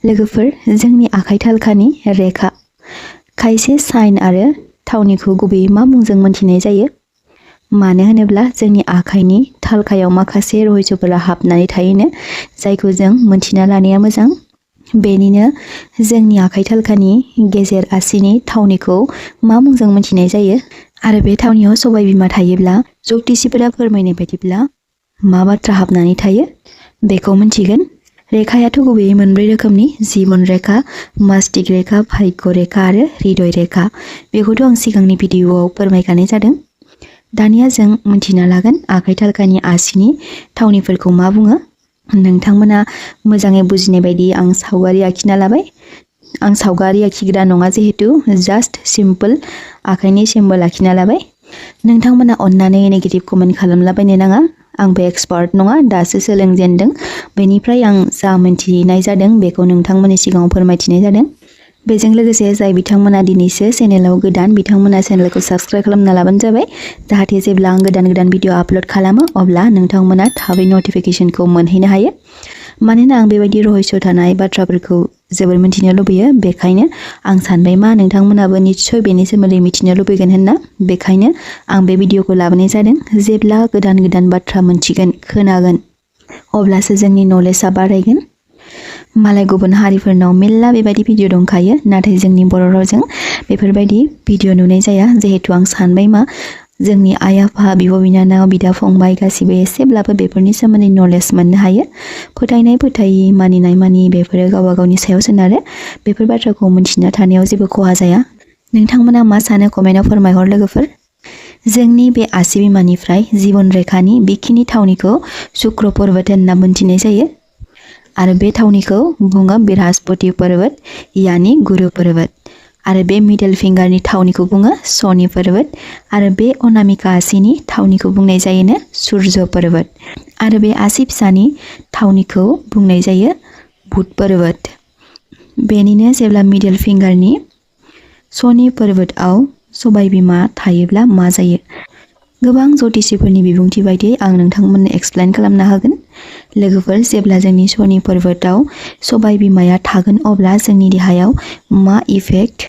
लोगोफोर जोंनि आखाइ थालखानि रेखा खायसे साइन आरो थावनिखौ गुबैयै मा मुंजों मोनथिनाय जायो मानो होनोब्ला जोंनि आखाइनि थालखायाव माखासे रहस्यफोरा हाबनानै थायोनो जायखौ जों मोनथिना लानाया मोजां बेनिनो जोंनि आखाइ थालखानि गेजेर आसिनि थावनिखौ मा मुंजों मोनथिनाय जायो आरो बे थावनियाव सबाय बिमा थायोब्ला ज्योतिषिफोरा फोरमायनाय बायदिब्ला मा बाथ्रा हाबनानै थायो बेखौ मिन्थिगोन रेखायाथ' गुबैयै मोनब्रै रोखोमनि जीवन रेखा मास्टिक रेखा भाग्य रेखा आरो हृदय रेखा बेखौथ' आं सिगांनि भिडिअआव फोरमायखानाय जादों दानिया जों मिन्थिना लागोन आखाइ थालखानि आसिनि थावनिफोरखौ मा बुङो नोंथांमोना मोजाङै बुजिनाय बायदि आं सावगारि आखिना लाबाय आं सावगारि आखिग्रा नङा जिहेतु जास्ट सिम्पल आखाइनि सिम्बल आखिना लाबाय नोंथांमोना अन्नानै नेगेटिभ कमेन्ट खालामलाबायनो नाङा आंबो एक्सपार्ट नङा दासो सोलोंजेनदों बेनिफ्राय आं जा मोनथिनाय जादों बेखौ नोंथांमोननि सिगाङाव फोरमायथिनाय जादों बेजों लोगोसे जाय बिथांमोना दिनैसो चेनेलाव गोदान बिथांमोना चेनेलखौ साबस्क्राइब खालामना लाबानो जाबाय जाहाथे जेब्ला आं गोदान भिडिअ आपल'ड खालामो अब्ला नोंथांमोना थाबै नटिफिकेशनखौ मोनहैनो हायो मानोना आं बेबायदि रहस्य थानाय बाथ्राफोरखौ जोबोर मिथिनो लुबैयो बेखायनो आं सानबाय मा नोंथांमोनाबो निस्सय बेनि सोमोन्दै मिथिनो लुबैगोन होनना बेखायनो आं बे भिडिअखौ लाबोनाय जादों जेब्ला गोदान बाथ्रा मोनथिगोन खोनागोन अब्लासो जोंनि नलेजआ बारायगोन मालाय गुबुन हारिफोरनाव मेल्ला बेबायदि भिडिअ दंखायो नाथाय जोंनि बर' रावजों बेफोरबायदि भिडिअ नुनाय जाया जिहेतु आं सानबाय मा जोंनि आइ आफा बिब' बिनानाव बिदा फंबाय गासिबो एसेब्लाबो बेफोरनि सोमोन्दै नलेज मोननो हायो फोथायनाय फोथायि मानिनाय मानि बेफोरो गावबा गावनि सायाव सोनारो बेफोर बाथ्राखौ मिन्थिना थानायाव जेबो खहा जाया नोंथांमोना मा सानो कमेन्टआव फोरमायहर लोगोफोर जोंनि बे आसि बिमानिफ्राय जीवन रेखानि बेखिनि थावनिखौ शुक्र पर्वत होनना मोनथिनाय जायो आरो बे थावनिखौ बुङो बृहस्पति पर्वत यानि गुरु पर्वत आरो बे मिडल फिंगारनि थावनिखौ बुङो शनि पर्वत आरो बे अनामिका आसिनि थावनिखौ बुंनाय जायोनो सूर्य पर्वत आरो बे आसि फिसानि थावनिखौ बुंनाय जायो बुध पर्वत बेनिनो जेब्ला मिडल फिंगारनि शनि पर्वतआव सबाय बिमा थायोब्ला मा जायो गोबां ज्योतिषिफोरनि बिबुंथि बायदियै आं नोंथांमोननो एक्सप्लेन खालामना होगोन लोगोफोर जेब्ला जोंनि शनि पर्वतआव सबाय बिमाया थागोन अब्ला जोंनि देहायाव मा इफेक्ट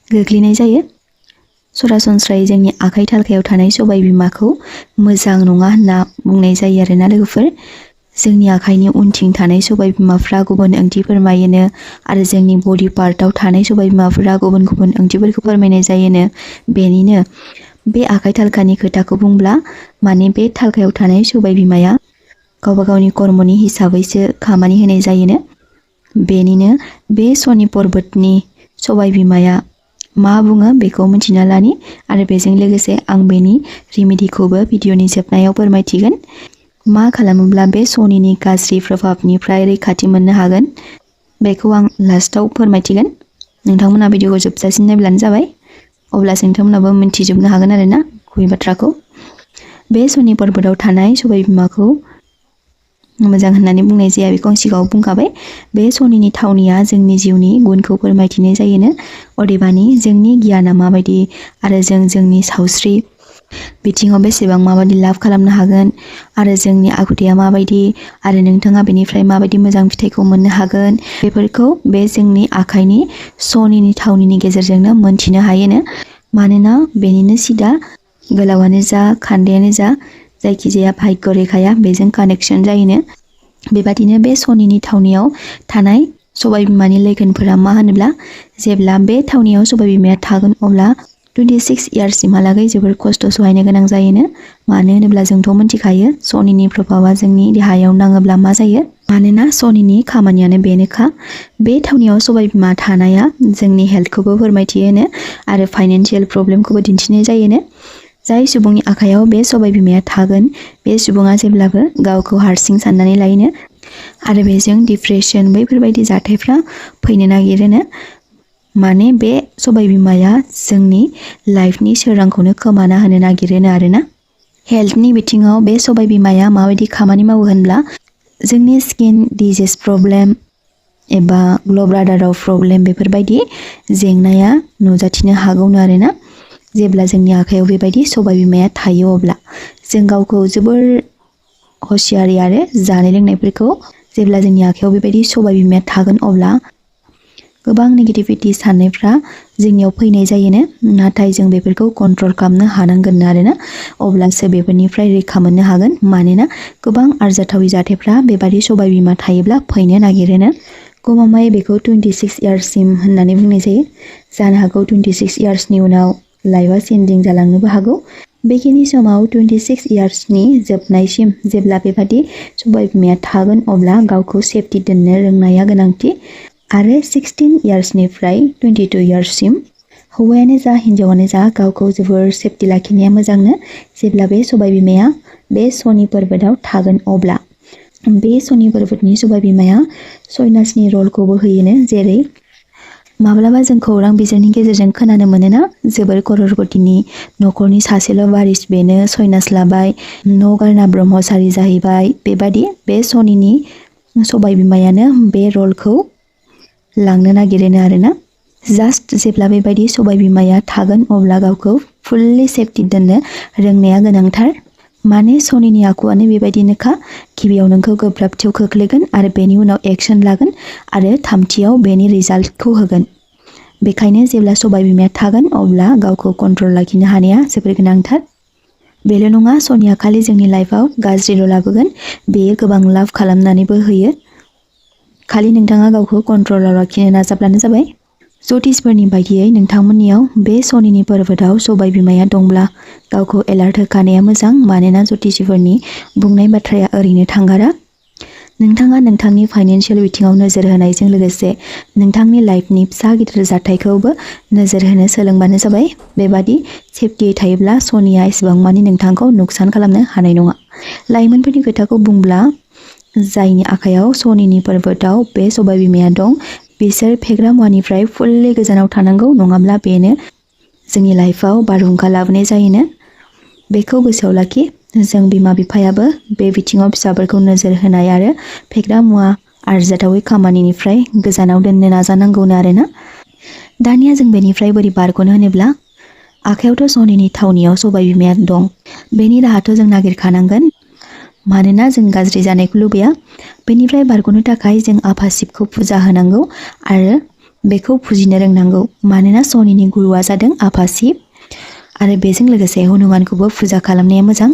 गोग्लैनाय जायो सरासनस्रायै जोंनि आखाइ थालखायाव थानाय सबाय बिमाखौ मोजां नङा होनना बुंनाय जायो आरोना लोगोफोर जोंनि आखाइनि उनथिं थानाय सबाय बिमाफ्रा गुबुन ओंथि फोरमायोनो आरो जोंनि बडि पार्टआव थानाय सबाय बिमाफोरा गुबुन ओंथिफोरखौ फोरमायनाय जायोनो बेनिनो बे आखाइ थालखानि खोथाखौ बुंब्ला माने बे थालखायाव थानाय सबाय बिमाया गावबा गावनि कर्मनि हिसाबैसो खामानि होनाय जायोनो बेनिनो बे शनि पर्वतनि सबाय बिमाया मा बुङो बेखौ मिन्थिना लानि आरो बेजों लोगोसे आं बेनि रेमेडिखौबो भिडिअनि जोबनायाव फोरमायथिगोन मा खालामोब्ला बे शनिनि गाज्रि प्रभाबनिफ्राय रैखाथि मोननो हागोन बेखौ आं लास्टाव फोरमायथिगोन नोंथांमोना भिडिअखौ जोबजासिम नायब्लानो जाबाय अब्लासो नोंथांमोनाबो मिन्थिजोबनो हागोन आरोना गुबै बाथ्राखौ बे शनि पर्वतआव थानाय सबाय बिमाखौ मोजां होननानै बुंनाय जाया बेखौ आं सिगाङाव बुंखाबाय बे शनिनि थावनिया जोंनि जिउनि गुनखौ फोरमायथिनाय जायोनो अदेबानि जोंनि गियाना माबायदि आरो जों जोंनि सावस्रि बिथिङाव बेसेबां माबायदि लाभ खालामनो हागोन आरो जोंनि आखुथाया माबायदि आरो नोंथाङा बेनिफ्राय माबायदि मोजां फिथाइखौ मोननो हागोन बेफोरखौ बे जोंनि आखाइनि शनिनि थावनिनि गेजेरजोंनो मोनथिनो हायोनो मानोना बेनिनो सिदा गोलावानो जा खान्दायानो जा जायखिजाया भाग्य रेखाया बेजों कानेक्सन जायोनो बेबादिनो बे शनिनि थावनियाव थानाय सबाय बिमानि लैखोनफोरा मा होनोब्ला जेब्ला बे थावनियाव सबाय बिमाया थागोन अब्ला 26 इयार्ससिमहालागै जोबोर खस्थ' सहायनो गोनां जायोनो मानो होनोब्ला जोंथ' मिथिखायो शनिनि प्रभाबा जोंनि देहायाव नाङोब्ला मा जायो मानोना शनिनि खामानियानो बेनोखा बे थावनियाव सबाय बिमा थानाया जोंनि हेल्थखौबो फोरमायथियोनो आरो फाइनान्सियेल प्रब्लेमखौबो दिन्थिनाय जायोनो जाय सुबुंनि आखायाव बे सबाय बिमाया थागोन बे सुबुङा जेब्लाबो गावखौ हारसिं साननानै लायोनो आरो बेजों डिप्रेसन बैफोरबायदि जाथायफ्रा फैनो नागिरोनो माने बे सबाय बिमाया जोंनि लाइफनि सोरांखौनो खोमाना होनो नागिरोनो आरोना हेल्थनि बिथिङाव बे सबाय बिमाया माबायदि खामानि मावो होनब्ला जोंनि स्किन डिजिज प्रब्लेम एबा ग्ल' ब्लाडाराव प्रब्लेम बेफोरबायदि जेंनाया नुजाथिनो हागौनो आरोना जेब्ला जोंनि आखायाव बेबायदि सबाय बिमाया थायो अब्ला जों गावखौ जोबोर हसियारि आरो जानाय लोंनायफोरखौ जेब्ला जोंनि आखायाव बेबायदि सबाय बिमाया थागोन अब्ला गोबां नेगेटिभिटी साननायफ्रा जोंनियाव फैनाय जायोनो नाथाय जों बेफोरखौ कन्ट्रल खालामनो हानांगोन आरोना अब्लासो बेफोरनिफ्राय रैखा मोननो हागोन मानोना गोबां आरजाथावि जाथायफ्रा बेबादि सबाय बिमा थायोब्ला फैनो नागिरोनो गमामायै बेखौ 26 इयार्ससिम होननानै बुंनाय जायो जानो हागौ 26 इयार्सनि उनाव लाइफआ चेन्जिं जालांनोबो हागौ बेखिनि समाव 26 इयार्सनि जोबनायसिम जेब्ला बेबादि सबाय बिमाया थागोन अब्ला गावखौ सेफटि दोननो रोंनाया गोनांथि आरो 16 इयार्सनिफ्राय 22 इयार्ससिम हौवायानो जा हिन्जावानो जा गावखौ जोबोर सेफटि लाखिनाया मोजांनो जेब्ला बे सबाय बिमाया बे शनि पर्बतआव थागोन अब्ला बे शनि पर्बतनि सबाय बिमाया सयनासनि रलखौबो होयोनो जेरै माब्लाबा जों खौरां बिजोंनि गेजेरजों खोनानो मोनोना जोबोर कररपतिनि न'खरनि सासेल' वारिस बेनो सयनास लाबाय न' गारना ब्रह्मचारि जाहैबाय बेबादि बे शनिनि सबाय बिमायानो बे रलखौ लांनो नागिरोनो आरोना जास्ट जेब्ला बेबायदि सबाय बिमाया थागोन अब्ला गावखौ फुल्लि सेफटि दोननो रोंनाया गोनांथार माने शनिनि आखुआनो बेबायदिनोखा गिबियाव नोंखौ गोब्राबथियाव खोख्लैगोन आरो बेनि उनाव एक्सन लागोन आरो थामथियाव बेनि रिजाल्टखौ होगोन बेखायनो जेब्ला सबाय बिमाया थागोन अब्ला गावखौ कन्ट्रल लाखिनो हानाया जोबोर गोनांथार बेल' नङा शनिया खालि जोंनि लाइफआव गाज्रिल' लाबोगोन बेयो गोबां लाभ खालामनानैबो होयो खालि नोंथाङा गावखौ कन्ट्रलाव लाखिनो नाजाब्लानो जाबाय ज्योतिषफोरनि बायदियै नोंथांमोननियाव बे शनिनि पर्बतआव सबाय बिमाया दंब्ला गावखौ एलार्ट होखानाया मोजां मानोना ज्योतिषिफोरनि बुंनाय बाथ्राया ओरैनो थांगारा नोंथाङा नोंथांनि फाइनान्सियेल बिथिङाव नोजोर होनायजों लोगोसे नोंथांनि लाइफनि फिसा गिदिर जाथायखौबो नोजोर होनो सोलोंबानो जाबाय बेबादि सेफटियै थायोब्ला शनिया एसेबां मानि नोंथांखौ नुकसान खालामनो हानाय नङा लाइमोनफोरनि खोथाखौ बुंब्ला जायनि आखायाव शनिनि पर्बतआव बे सबाय बिमाया दं बिसोर फेग्रा मुवानिफ्राय फुल्लि गोजानाव थानांगौ नङाब्ला बेनो जोंनि लाइफआव बारहुंखा लाबोनाय जायोनो बेखौ गोसोआव लाखि जों बिमा बिफायाबो बे बिथिङाव फिसाफोरखौ नोजोर होनाय आरो फेग्रा मुवा आरजाथावै खामानिनिफ्राय गोजानाव दोननो नाजानांगौनो आरोना दानिया जों बेनिफ्राय बोरै बारग'नो होनोब्ला आखायावथ' शनिनि थावनियाव सबाय बिमाया दं बेनि राहाथ' जों नागिरखानांगोन मानोना जों गाज्रि जानायखौ लुबैया बेनिफ्राय बारग'नो थाखाय जों आफा शिबखौ फुजा होनांगौ आरो बेखौ फुजिनो रोंनांगौ मानोना शनिनि गुरुआ जादों आफा शिब आरो बेजों लोगोसे हनुमानखौबो फुजा खालामनाया मोजां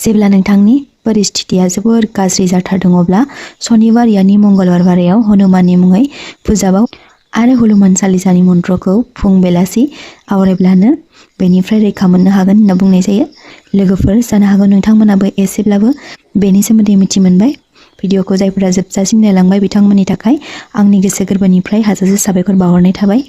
जेब्ला नोंथांनि परिस्थितिया जोबोर गाज्रि जाथारदों अब्ला शनिबारियानि मंगलबार बारायाव हनुमाननि मुङै फुजा बाव आरो हनुमान चालिसानि मन्त्रखौ फुं बेलासि आवरायब्लानो बेनिफ्राय रैखा मोननो हागोन होनना बुंनाय जायो लोगोफोर जानो हागौ नोंथांमोनाबो एसेब्लाबो बेनि सोमोन्दै मिथि मोनबाय भिडिअखौ जायफोरा जोबजासिम नायलांबाय बिथांमोननि थाखाय आंनि गोसो गोरबोनिफ्राय हाजासे साबायखर बावहरनाय थाबाय